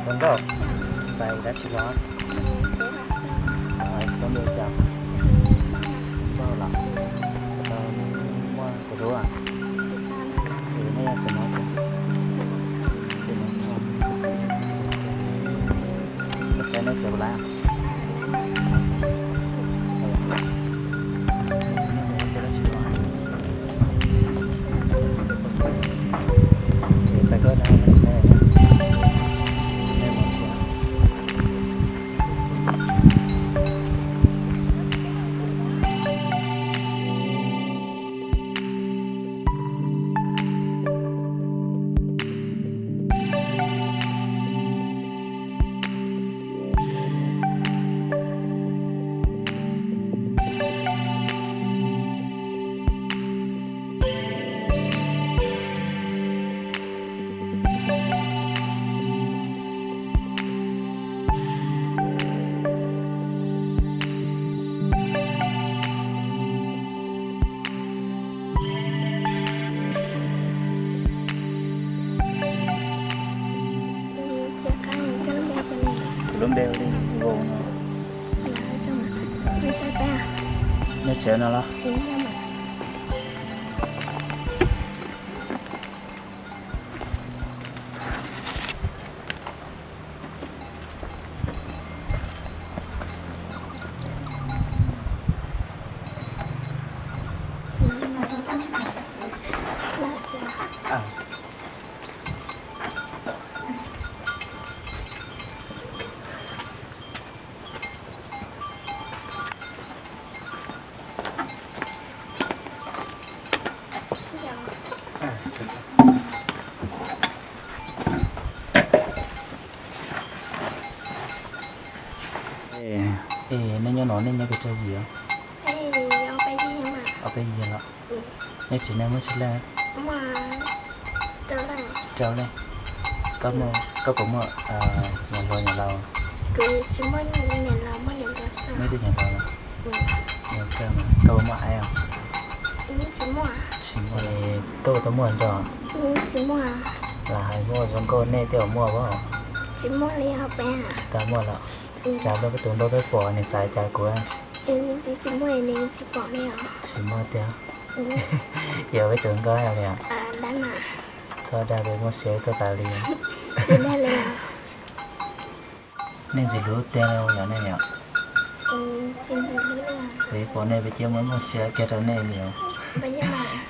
Nkauj, pais dab tsi los? Tsis tau npe cas. Nkauj los? Muaj tus hlub? Nej yog xeem Hmoob tsis? Xeem Hmoob Thoj. Saib nej tsev puas laib? Kuv lub npe hu li Vauv no. Nej tsev no los? Es nej nyob no nej nyob pes tsawg yig? Ob peb yig los? Nej tsev neeg muaj tsawg leej? Rau leej. Koj puas muaj niam hluas niam laus? Muaj ib tug niam hluas los? Koj puas muaj aiv os? Tsis muaj. Koj puas tau muaj nraug? Lam hais muaj zoo nkauj nej tej uas muaj as? Tsis tau muaj los? Cas luag peb tus nkauj peb pom nws xav cas kuv? Tsis muaj tiag. Yog peb tus nkauj li os. Txhob dag peb muaj siab tuaj tas li. Nej ntxim hlub tiag yog nej yom? Peb pom nej peb cia muaj muaj siab kiag rau nej li os.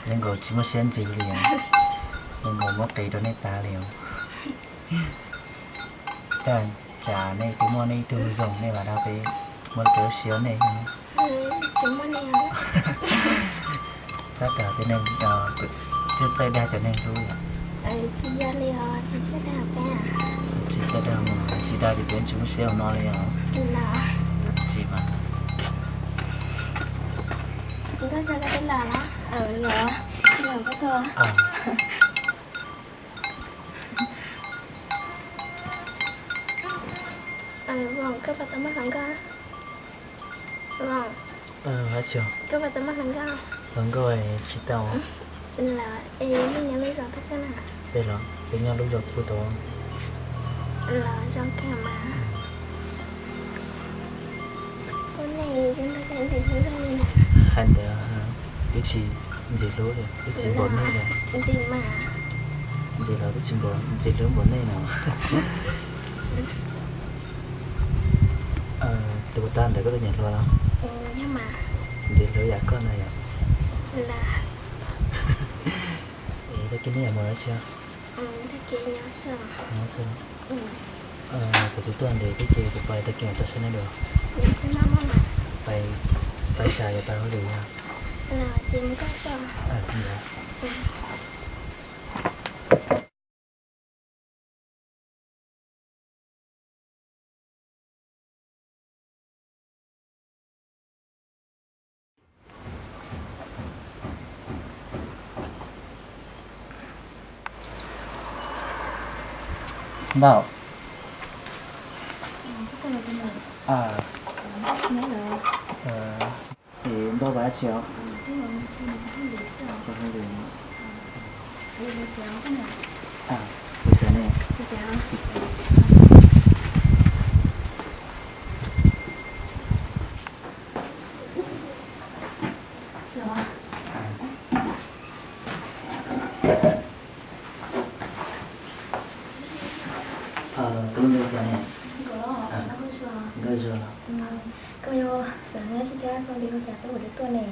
Zoo nkaus tsis muaj siab ntsws li os. Zoo nkaus muab qis rau nej tas li os. Cas nej twb muaj nej ib tug zoo nej lam dag peb muab lub siab nej. Tab tom tej neeg thiaj txawj dag cov neeg hlub yom. Tsis txawj dag mas tsis dag ces peb tsis muaj siab hauv no li os. Tsis mas. Hluas nkauj tsis tau. Peb los peb nyob lub zos puag tod. Hais ntawd twb tsis ntxim hlub li, twb tsis npaum nej li. Ntxim los twb tsis npaum, ntxim hlub npaum nej no. Tus tag ntawd koj tus niam hluas los? Ntxim hlub yam koj no yom. Es tag kis nej yuav mus dab tsi? Nyob xwb. Kuv twb tuaj ntev thiab ces kuv pais tag kis mam tuaj saib nej dua. Pais tsam yuav pais hauj lwm yom. Ntau. Es Ntau pais dab tsi os? Pais hauj lwm. Ua cas ne? Tub nrog cas ne? Nkauj Zuag los? Koj yuav xav nyob tsis tiag, koj li ua cas tuaj kuv twb tuaj ne?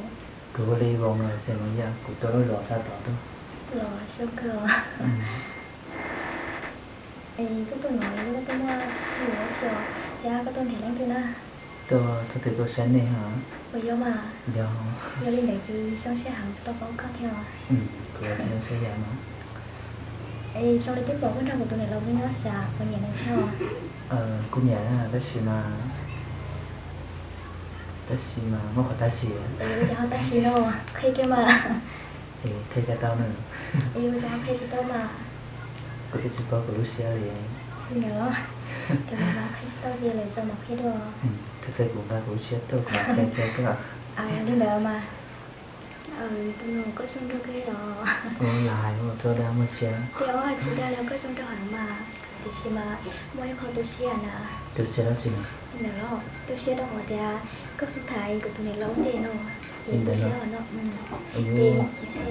Kuv hu li Voos los xeem Moos Yaj, kuv tuaj lub zos sab tod tuaj. Los zoo kawg. Es koj tuaj no koj tuaj muaj hauj lwm dab tsi os, thiab koj tuaj nrhiav leej twg na? Tuaj txog twg tuaj saib nej hos. Puas yog mas? Yog. Yog li ntawd ces zoo siab heev tau paub koj thiab os. Kuv tsis zoo siab yam no. Es zoo li twb pom koj nrog kuv tus niam laus nyob nyob xav puas nyiam nws thiab os? Kuj nyiam tab sis mas, tab sis mas muaj qhov tab sis. Ua cas ho tab sis no? Qhia kiag mas. Es qhia cas tau na. Es ua cas ho qhia tsis tau mas? Kuv twb tsis paub kuv lub siab li. Li ntawd los? Ces mas qhia tsis tau ces lwm zaus mam qhia dua. Thov thov kuv nqa kuv lub siab tuaj kuv mam qhia rau koj. Li ntawd mas. Tus no koj zoo nraug kawg los? Ua li hais ua tsuas dag muaj siab. Tias ua tsis dag li, koj zoo nraug heev mas. Tiam sis mas muaj ib qho tu siab na. Tu siab dab tsi na? Li ntawd los tu siab rau qhov tias koj xub tham kuv tus niam laus ua ntej no. Li ntawd los?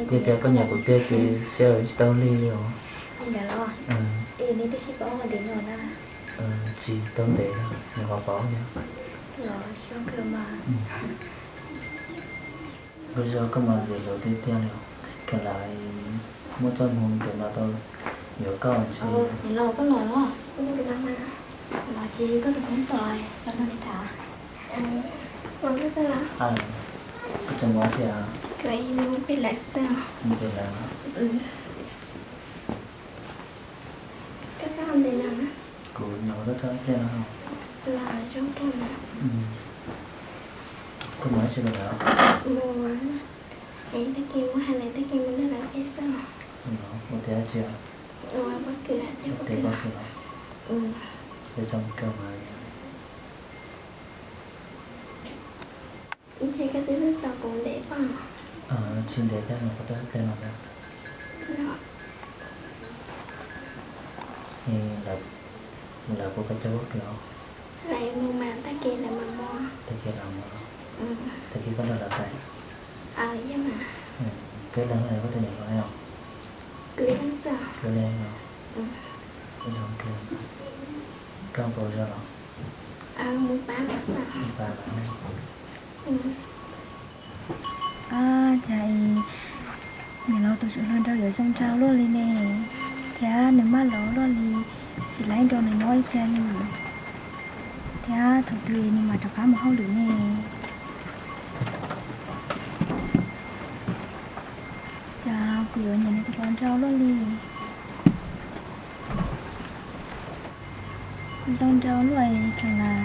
Ces tias koj nyiam kuv tiag ces siab tsis tau lig li os. Li ntawd los? Es neb twb sib paub ntev no na? Tsis tau ntev, nyuam qhuav paub thiab. Los zoo kawg mas. Nkauj Zuag, koj mas ntxim hlub tiag tiag li, kheev lam muaj txoj hmoo tes no tau yuav koj ntshe. Niam laus, koj los los? Los ces koj tus koob tos los nrog nws tham. Koj tseem mus dab tsi? Mus pem lawv. Kuv nyob koj txog ib pliag no. Koj mus dab tsi pem lawv? Es tag kis mus hais lawv, tag kis mus nrog lawv ua teb xwb. Ua teb dab tsi? Ua pob kws. Ua teb pob kws los? Ua zoo kawg mas. Ntshe koj twb tuaj tos kuv ntev pob. Tsis ntev thiab, nyuam qhuav tuaj ib pliag no thiab. Es lawv puas pab cog pob kws os? Lawv mus mas tag kis lawv mam mus. Tag kis lawv mus los? Tag kis koj nrog lawv pais? Yog mas. Koj ib leeg los yog koj tus niam hluas os? Kuv ib leeg xwb. Kuv ib leeg los? Zoo kawg. Koj puas ua zog los? Mus pab lawv xwb. Mus pab lawv. Ab, cas es niam laus tus tswv hluas nraug yuav zoo nraug luaj li ne, thiab nws maj los luaj li, tsis laib nrog nws nyob ib pliag li, thiab thaum twg nws mam rov qab mus hauj lwm ne. Cas kuv yuav nyiam nws tus hluas nraug luaj li. Zoo nraug luaj, tseem lam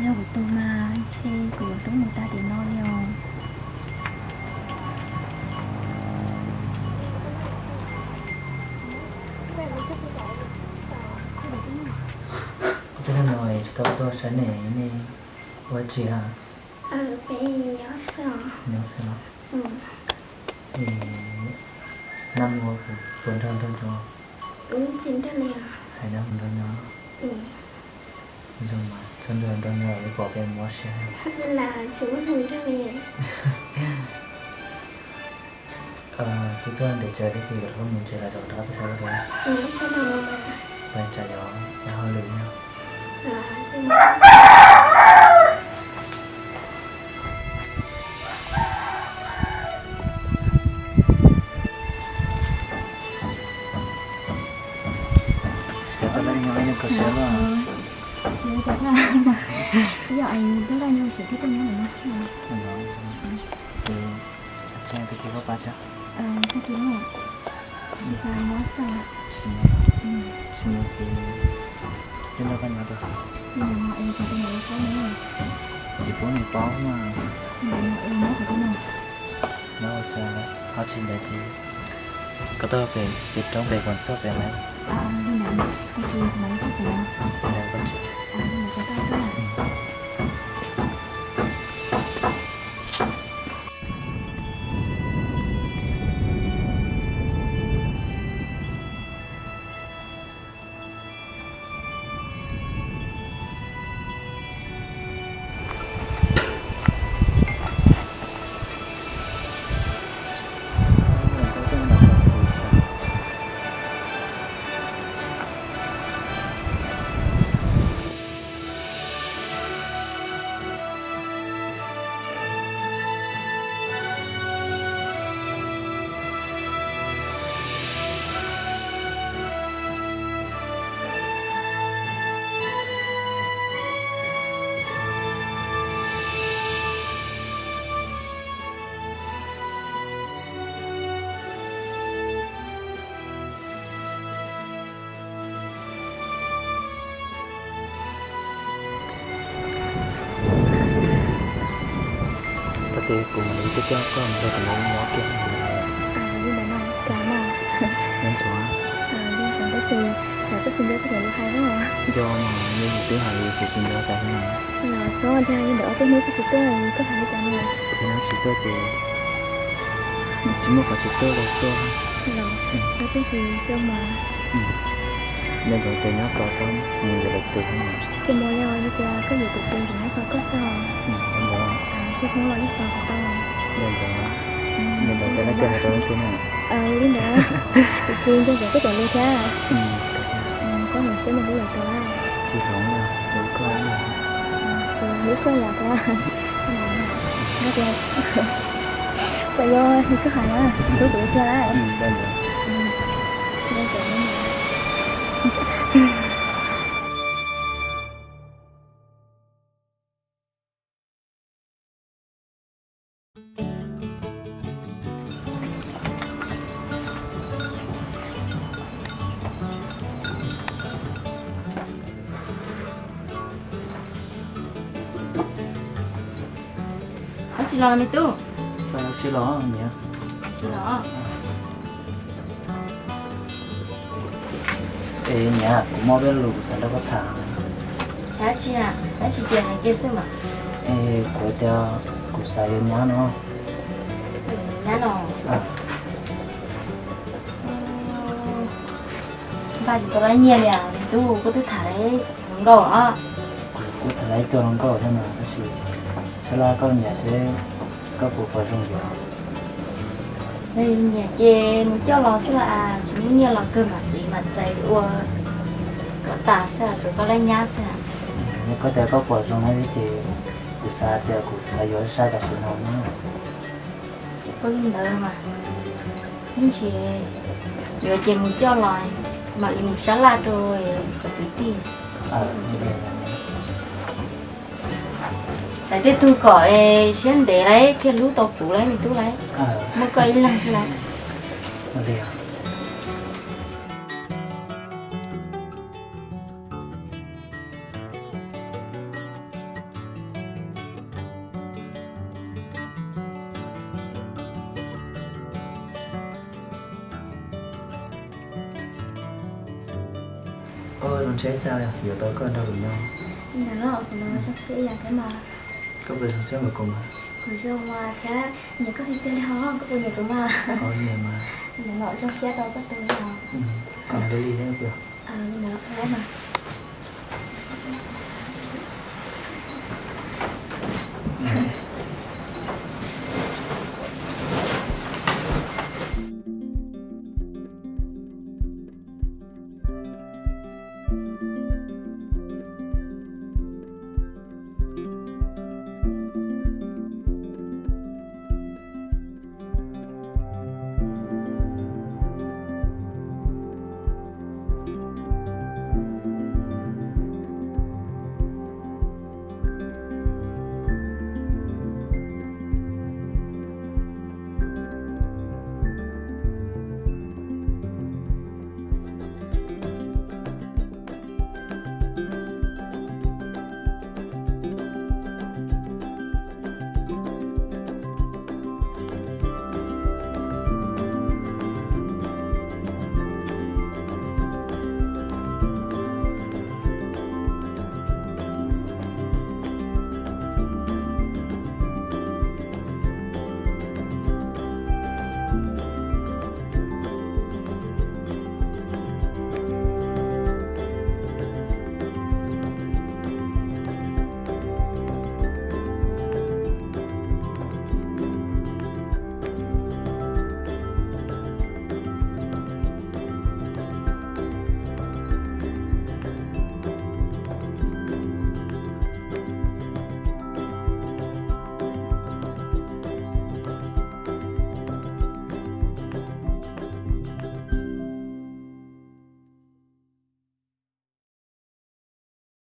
yog kuv tus mas ntshe kuv yuav hlub nws tag tim no li os. Ua tej no tsis tau tuaj saib nej, nej ua dab tsi ha? Nyob xwb los? Nab ua puas nrog nrog nyob? Hais nab puas nrog nyob? Zoo mas txhob nrog nrog nyob, pom peb mob siab. Twb tuaj ntev tsawv thiab ces yuav mus ntses los tso rov qab tuaj saib koj dua. Pais tsam yog peb hauj lwm yog. Cov tau laj nyob yeej kho siab luaj. Tsis ua cas, yog tau laj nyob tsev thiab koj nyob ntawm no xwb. Tsis tag kis koj pab thiab. Tag kis no tsis pab nyob xwb. Tsis mus ces twb nrog koj nyob dua. Tsis pub nws paub mas. Nyob ua cas ho tsis ntev ces koj tuaj pem, pem roob pem kuv tuaj pem lawm. Ces kuv mam li tuaj coj koj mus rau tom ntawd nyob kiag. Li ntawd no, cas no. Nco ntsoov, tab sis xav koj tsis nco koj cov lus hais na. Nco mas, yog yus twb hais li kuv tsis nco tas li. Los txhob tiag, li ntawd ob peb hnub koj tsis tuaj koj hais li cas no? Ces nws tsis tuaj ces tsis muaj qhov tsis tuaj los tuaj. Los, tab sis xyoo mas. Nco ntsoov tias nyob tos txhob mus yuav lwm tus. Tsis mus li os, yog tias koj yuav tus twg ces nyob tos koj xwb os. Tsis hnub los yeej tos kuv tau. Nco ntsoov, nco ntsoov tias koj coj mus rau leej twg na. Li ntawd, tiam sis nco ntsoov koj cov lus thiab. Koj mus siab mus hlub lwm tus na. Tsis hloov, hlub koj. Kuv hlub koj yam thiab. Tias, koj yuav li koj hais na, hlub kuv tiag lawm. Koj tsis los me tub? Tsis los niam. Tsis los. Es niam, kuv muaj peb lus kuv xav nrog koj tham. Dab tsi na? Dab tsi tias hais kiag xwb mas. Es kuv tias kuv xav yuav nyab no. Nyab no? Npaj tsis tau lab nyiaj li, tub, koj twb tham hluas nkauj los? Kuv kuj tham lab ib tug hluas nkauj thiab mas, tab sis sab laj koj nyiam seb koj puas pom zoo yuav. Nyiam ces mus coj los xwb as, tsis muaj nyiaj los kawg mam piv mam txais ua kom tas xwb, tsuas koj lab nyab xwb. Yog koj tias koj pom zoo na ces kuv xav tias kuv xav yuav sai tam sim no na. Ua li ntawd mas, yeej tsis yuav ces mus coj los, mam li mus sab laj rau kom kwv tij. Xaiv tej tug kom siab ntev lawm thiaj hlub tau kuv lawm me tub lawm. Muaj koj ib leeg xwb lawm. Ua zoo siab tshaj, yuav tau koj nrog kuv nyob. Ntawd los kuv los zoo siab ib yam thiab mas. Koj puas zoo siab npaum kuv mas? Kuv zoo mas thiab, nyiam koj tiag tiag li hos, koj puas nyiam kuv mas? Nyiam mas. Ntawd los zoo siab tau koj tus li hos. Li ntawd mas.